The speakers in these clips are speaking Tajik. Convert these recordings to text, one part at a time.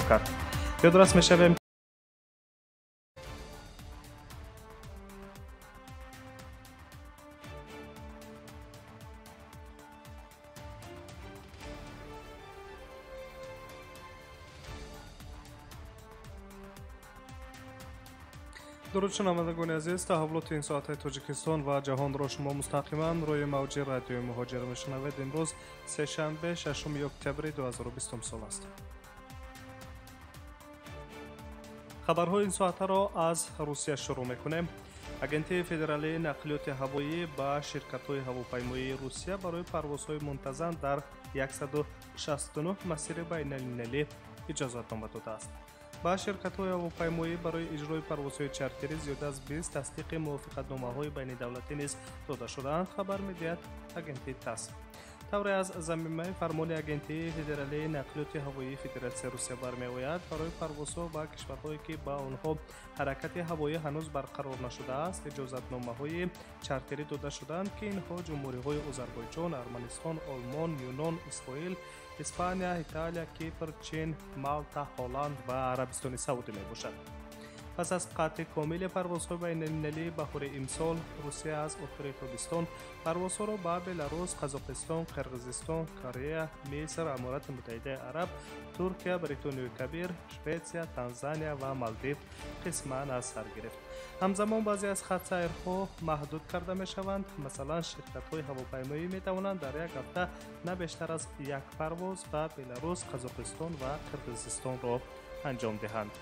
Кард. Ёдрас мешавем, дуруд, шунавандагони азиз. Таҳаввулоти ин соатаи Тоҷикистон ва ҷаҳонро шумо мустақиман рӯи мавҷи радиои Муҳоҷир мешунавед. Имрӯз сешанбе, 6 октябри 2020 сол аст. Хабарҳои ин соатаро аз Русия шурӯъ мекунем. Агентии федералии нақлиёти ҳавоӣ ба ширкатҳои ҳавопаймоии Русия барои парвозҳои мунтазам дар 169 масири байналмилалӣ иҷозатнома додааст. Ба ширкатҳои ҳавопаймоӣ барои иҷрои парвозҳои чартерӣ зиёда аз 20 тасдиқи мувофиқатномаҳои байнидавлатӣ низ дода шудаанд, хабар медиҳад агентии ТАСС. Тавре аз замимаи фармони Агентии федералии нақлиёти ҳавоии Федератсияи Русия бармеояд, барои парвозҳо ба кишварҳое, ки ба онҳо ҳаракати ҳавоӣ ҳанӯз барқарор нашудааст, иҷозатномаҳои чартерӣ дода шудаанд, ки инҳо ҷумҳуриҳои Озарбойҷон, Арманистон, Олмон, Юнон, Исроил, Испания, Италия, Кипр, Чин, Малта, Ҳолланд ва Арабистони Саудӣ мебошад. Пас аз қатъи комили парвозҳои байналмилалии баҳори имсол, Русия аз охири тобистон парвозҳоро ба Беларус, Қазоқистон, Қирғизистон, Корея, Миср, Аморати Муттаҳидаи Араб, Туркия, Бритониёи Кабир, Шветсия, Танзания ва Малдив қисман аз сар гирифт. Ҳамзамон баъзе аз хатсайрҳо маҳдуд карда мешаванд. Масалан, ширкатҳои ҳавопаймоӣ метавонанд дар як ҳафта на бештар аз як парвоз ба Беларус, Қазоқистон ва Қирғизистонро анҷом диҳанд.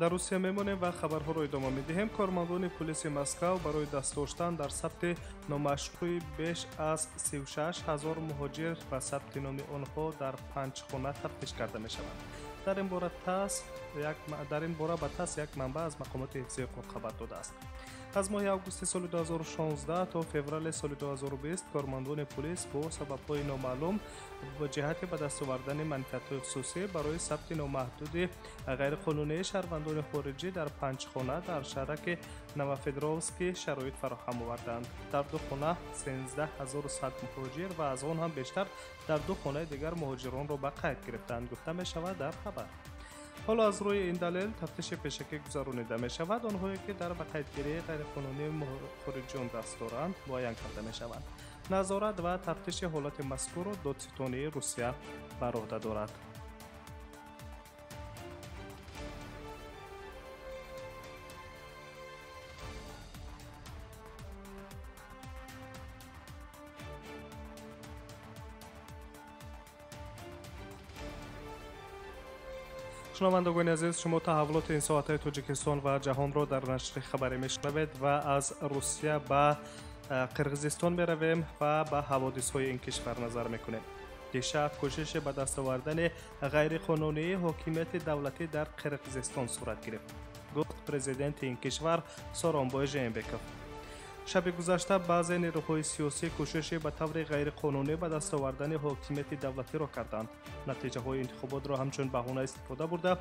Дар Русия мемонем ва хабарҳоро идома медиҳем. Кормандони пулиси Москав барои даст доштан дар сабти номашрӯи беш аз 36 ҳазор муҳоҷир ва сабти номи онҳо дар панҷ хона тафтиш карда мешаванд. Дар ин бора ба ТАСС як манбаъ аз мақомоти ҳифзи ҳуқуқ хабар додааст. Аз моҳи августи соли 2016 то феврали соли 2020 кормандони пулис бо сабабҳои номаълум бо ҷиҳати ба даст овардани манфиатҳои хусусӣ барои сабти номаҳдуди ғайриқонунии шаҳрвандони хориҷӣ дар панҷ хона дар шаҳраки Новофедоровский шароит фароҳам оварданд. Дар ду хона 13100 муҳоҷир ва аз он ҳам бештар дар ду хонаи дигар муҳоҷиронро ба қайд гирифтанд, гуфта мешавад дар хабар. Ҳоло аз рӯи ин далел тафтиши пешакӣ гузаронида мешавад. Онҳое, ки дар ба қайдгирии ғайриқонунии хориҷиён даст доранд, муайян карда мешаванд. Назорат ва тафтиши ҳолати мазкурро Додситонии Русия бар уҳда дорад. Шунавандагони азиз, шумо таҳаввулоти ин соатаи Тоҷикистон ва ҷаҳонро дар нашри хабарӣ мешунавед ва аз Русия ба Қирғизистон меравем ва ба ҳаводисҳои ин кишвар назар мекунем. Дишаб кӯшиши ба даст овардани ғайриқонунии ҳокимияти давлатӣ дар Қирғизистон сурат гирифт, гуфт президенти ин кишвар Сооронбой Жээнбеков. Шаби гузашта баъзе нерӯҳои сиёсӣ кӯшиши ба таври ғайриқонунӣ ба даст овардани ҳокимияти давлатиро карданд. Натиҷаҳои интихоботро ҳамчун баҳона истифода бурда,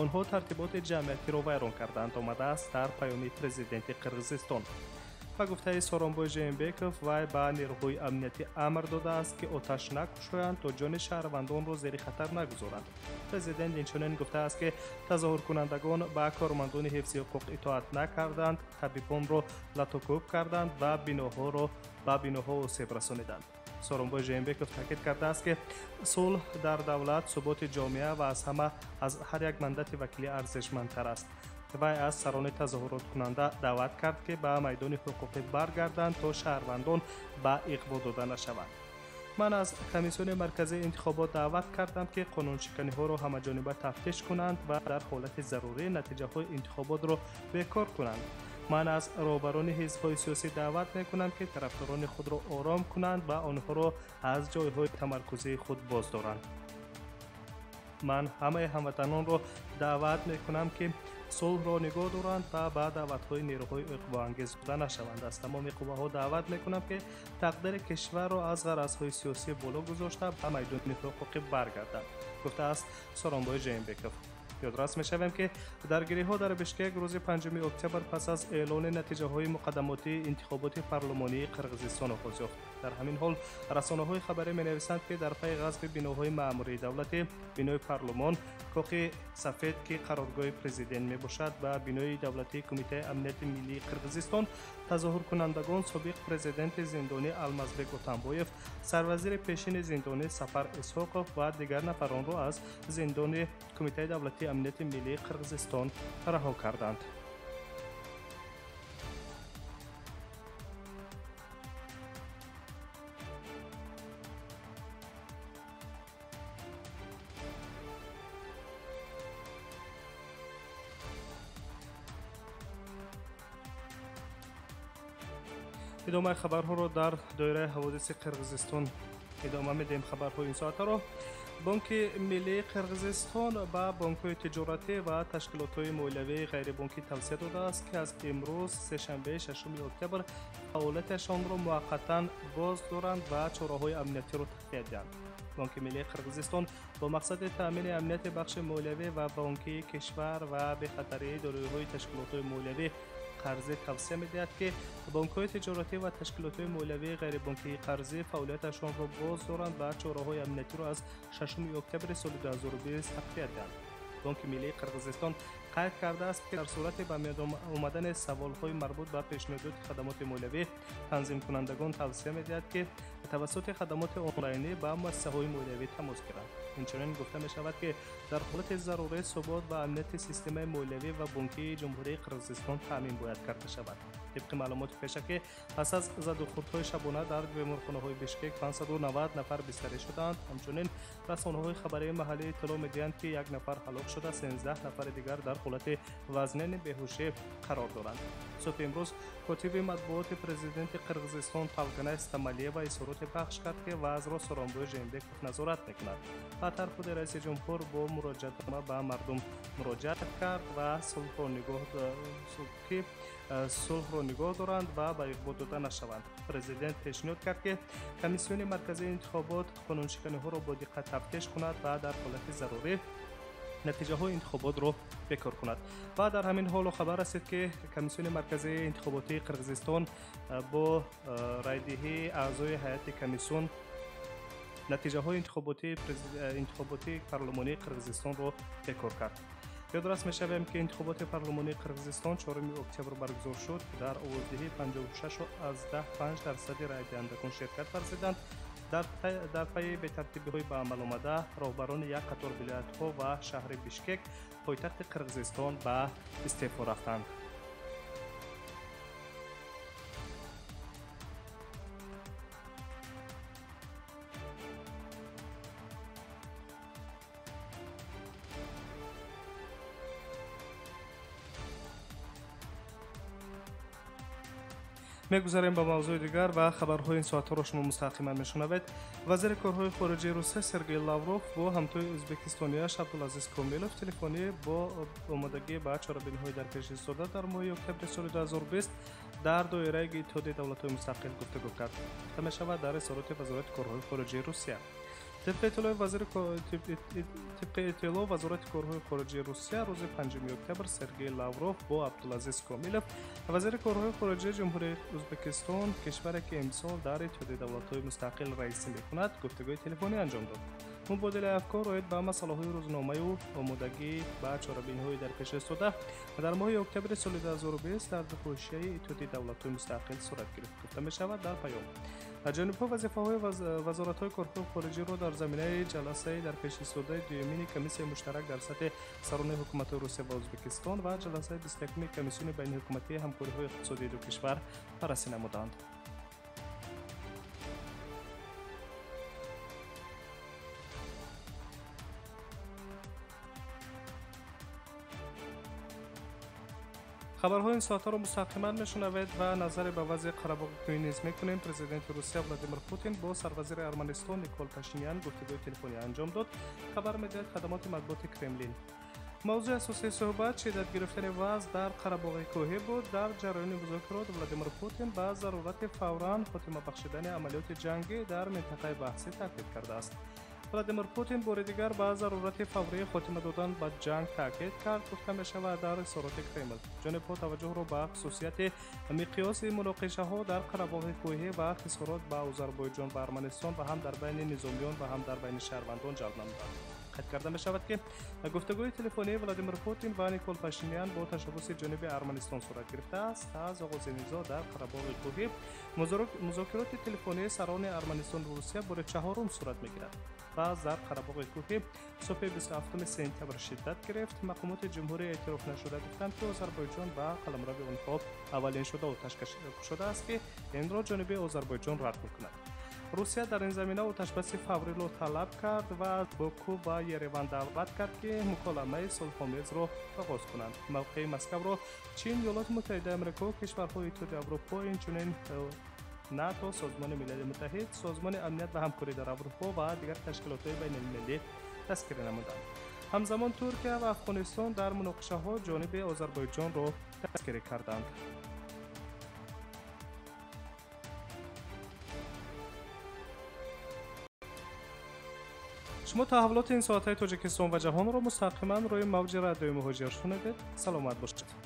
онҳо тартиботи ҷамъиятиро вайрон карданд, омадааст дар паёми президенти Қирғизистон. Ба гуфтаи Сооронбой Жээнбеков, вай ба нерӯҳои амниятӣ амр додааст, ки оташ накушоянд, то ҷони шаҳрвандонро зери хатар нагузоранд. Президент инчунин гуфтааст, ки тазоҳуркунандагон ба кормандони ҳифзи ҳуқуқ итоат накарданд, табибонро латукӯб карданд ва биноҳоро ба биноҳо осеб расониданд. Сооронбой Жээнбеков таъкид кардааст, ки сулҳ дар давлат, суботи ҷомеа ва аз ҳама аз ҳар як мандати вакилӣ арзишмандтар аст. Вай аз сарони тазоҳуроткунанда даъват кард, ки ба майдони ҳуқуқӣ баргарданд, то шаҳрвандон ба иғво дода нашаванд. Ман аз Комиссиони марказии интихобот даъват кардам, ки қонуншиканиҳоро ҳамаҷониба тафтиш кунанд ва дар ҳолати зарурӣ натиҷаҳои интихоботро бекор кунанд. Ман аз роҳбарони ҳизбҳои сиёсӣ даъват мекунам, ки тарафдорони худро ором кунанд ва онҳоро аз ҷойҳои тамаркузии худ боздоранд. Ман ҳамаи ҳамватанонро даъват мекунам, ки Сулҳро нигоҳ доранд ва ба даъватҳои нерӯҳои иғвоангез дода нашаванд. Аз тамоми қувваҳо даъват мекунам, ки тақдири кишварро аз ғаразҳои сиёсӣ боло гузошта ба майдони ҳуқуқӣ баргарданд, гуфтааст Сооронбой Жээнбеков. Ёдрас мешавем, ки даргириҳо дар Бишкек рӯзи 5 октябр пас аз эълони натиҷаҳои муқаддамотии интихоботи парлумонии Қирғизистон оғоз ёфт. Дар ҳамин ҳол расонаҳои хабарӣ менависанд, ки дар пайи ғасби биноҳои маъмурии давлатӣ, бинои парлумон, Кохи Сафед, ки қароргоҳи президент мебошад, ва бинои давлатии Кумитаи амнияти миллии Қирғизистон, тазоҳуркунандагон собиқ президенти зиндонӣ Алмазбек Отамбоев, сарвазири пешини зиндонӣ Сафар Исҳоқов ва дигар нафаронро аз зиндони Кумитаи давлатии амнияти миллии Қирғизистон раҳо карданд. Идомаи хабарҳоро дар доираи ҳаводиси Қирғизистон идома медиҳем. Хабарҳои ин соатаро. Бонки миллии Қирғизистон ба бонкҳои тиҷоратӣ ва ташкилотҳои молиявии ғайрибонкӣ тавсия додааст, ки аз имрӯз сешанбе 6 октябр фаъолияташонро муваққатан боз доранд ва чораҳои амниятиро тақвият диҳанд. Бонки миллии Қирғизистон бо мақсади таъмини амнияти бахши молиявӣ ва бонкии кишвар ва бехатарии дороиҳои ташкилотҳои молиявӣ қарзӣ тавсия медиҳад, ки бонкҳои тиҷоратӣ ва ташкилотҳои молиявии ғайрибонкии қарзӣ фаъолияташонро боз доранд ва чораҳои амниятиро аз 6 октябри соли 2020 тақвият диҳанд. Бонки миллии Қирғизистон қайд кардааст, ки дар сурати ба миён омадани саволҳои марбут ба пешниҳодоти хадамоти молиявӣ, танзимкунандагон тавсия медиҳад, ки тавассути хадамоти онлайнӣ ба муассисаҳои молиявӣ тамос гиранд. Инчунин гуфта мешавад, ки дар ҳолати зарурӣ субот ва амнияти системаи молиявӣ ва бонкии Ҷумҳурии Қирғизистон таъмин бояд карда шавад. Тибқи маълумоти пешакӣ, пас аз задухӯрдҳои шабона дар беморхонаҳои Бишкек 590 нафар бистарӣ шудаанд. Ҳамчунин расонаҳои хабарии маҳаллӣ иттилоъ медиҳанд, ки як нафар ҳалок шуда, 13 нафари дигар дар ҳолати вазнини беҳушӣ қарор доранд. Субҳи имрӯз котиби матбуоти президенти Қирғизистон Талганай Стамалиева изҳороте пахш кард, ки вазъро Сооронбой Жээнбеков назорат мекунад. Баъдтар худи раиси ҷумҳур бо муроҷиатнома ба мардум муроҷиат кард ва сулҳро нигоҳ доранд ва ба иғво дода нашаванд. Президент пешниҳод кард, ки Комиссиони марказии интихобот қонуншиканиҳоро бо диққат тафтиш кунад ва дар ҳолати зарурӣ натиҷаҳои интихоботро бекор кунад. Ва дар ҳамин ҳоло хабар расид, ки Комиссиони марказии интихоботии Қирғизистон бо райдиҳии аъзои ҳайати комиссион натиҷаҳои интихоботии парлумонии Қирғизистонро бекор кард. Ёдрас мешавем, ки интихоботи парлумонии Қирғизистон 4 октябр баргузор шуд. Дар овоздиҳӣ 56,5% райдиҳандагон ширкат варзиданд. Дар пайи бетартибиҳои ба амал омада, роҳбарони як қатор вилоятҳо ва шаҳри Бишкек, пойтахти Қирғизистон, ба истеъфо рафтанд. Мегузарем ба мавзӯи дигар ва хабарҳои ин соатҳоро шумо мустақиман мешунавед. Вазири корҳои хориҷии Русия Сергей Лавров бо ҳамтои ӯзбекистониаш Абдулазиз Комилов телефонӣ бо омодагӣ ба чорабиниҳои дар пеш истода дар моҳи октябри соли 2020 дар доираи Иттиҳоди давлатҳои мустақил гуфтугӯ кард. Гуфта мешавад дар изҳороти Вазорати корҳои хориҷии Русия. Тибқи иттилоъ Вазорати корҳои хориҷии Русия, рӯзи 5 октябр Сергей Лавров бо Абдулазиз Комилов, вазири корҳои хориҷии Ҷумҳурии Ӯзбекистон, кишваре ки имсол дар Иттиҳоди давлатҳои мустақил раисӣ мекунад, гуфтугӯи телефонӣ анҷом дод. Мубодилаи афкор оид ба масъалаҳои рӯзномаю омодагӣ ба чорабиниҳои дар пеш истода дар моҳи октябри соли 2020 дар ҳошияи Иттиҳоди давлатҳои мустақил сурат гирифт, гуфта мешавад дар паём. Ҷонибҳо вазифаҳои вазоратҳои корҳои хориҷиро дар заминаи ҷаласаи дар пеш истодаи дуюмини комиссияи муштарак дар сатҳи сарони ҳукуматҳои Русия ва Ӯзбекистон ва ҷаласаи 21-уми комиссиони байниҳукуматии ҳамкориҳои иқтисодии ду кишвар баррасӣ намуданд. Хабарҳои ин соатҳоро мустақиман мешунавед ва назаре ба вазъи Қарабоғи кӯҳӣ низ мекунем. Президенти Русия Владимир Путин бо сарвазири Арманистон Никол Пашинян гуфтугӯи телефонӣ анҷом дод, хабар медиҳад хадамоти матбуоти Кремлин. Мавзӯи асосии суҳбат шиддат гирифтани вазъ дар Қарабоғи кӯҳӣ буд. Дар ҷараёни музокирот Владимир Путин ба зарурати фавран хотима бахшидани амалиёти ҷангӣ дар минтақаи баҳсӣ таъкид кардааст. Владимир Путин бори дигар ба зарурати фаврии хотима додан ба ҷанг таъкид кард, гуфта мешавад дар изҳороти Кремл. Ҷонибҳо таваҷҷӯҳро ба хусусияти миқёси муноқишаҳо дар Қарабоғи кӯҳӣ ва хисорот ба Озарбойҷон ва Арманистон ва ҳам дар байни низомиён ва ҳам дар байни шаҳрвандон ҷалб намуданд. Қайд карда мешавад, ки гуфтугӯи телефонии Владимир Путин ва Никол Пашинян бо ташаббуси ҷониби Арманистон сурат гирифтааст. Аз оғози низоъ дар Қарабоғи кӯҳӣ музокироти телефонии сарони Арманистону Русия бори чаҳорум сурат мегирад. Вазъ дар Қарабоғи кӯҳӣ субҳи 27 сентябр шиддат гирифт. Мақомоти ҷумҳурии эътироф нашуда гуфтанд, ки Озарбойҷон ба қаламрави онҳо аввалин шуда оташ кушодааст, ки инро ҷониби Озарбойҷон рад мекунад. Русия дар ин замина оташбаси фавриро талаб кард ва аз Боку ва Ереван даъват кард, ки муколамаи сулҳомезро оғоз кунанд. Мавқеи Москавро Чин, Иёлоти Муттаҳидаи Амрико, кишварҳои Иттиҳоди Аврупо, инчунин НАТО, Созмони Милали Муттаҳид, Созмони Амният ва ҳамкорӣ дар Аврупо ва дигар ташкилотҳои байналмилалӣ дастгирӣ намуданд. Ҳамзамон Туркия ва Афғонистон дар муноқишаҳо ҷониби Озарбойҷонро дастгирӣ карданд. Шумо таҳаввулоти ин соатҳои Тоҷикистон ва ҷаҳонро мустақиман рӯи мавҷи радиои Муҳоҷир шунидед. Саломат бошед.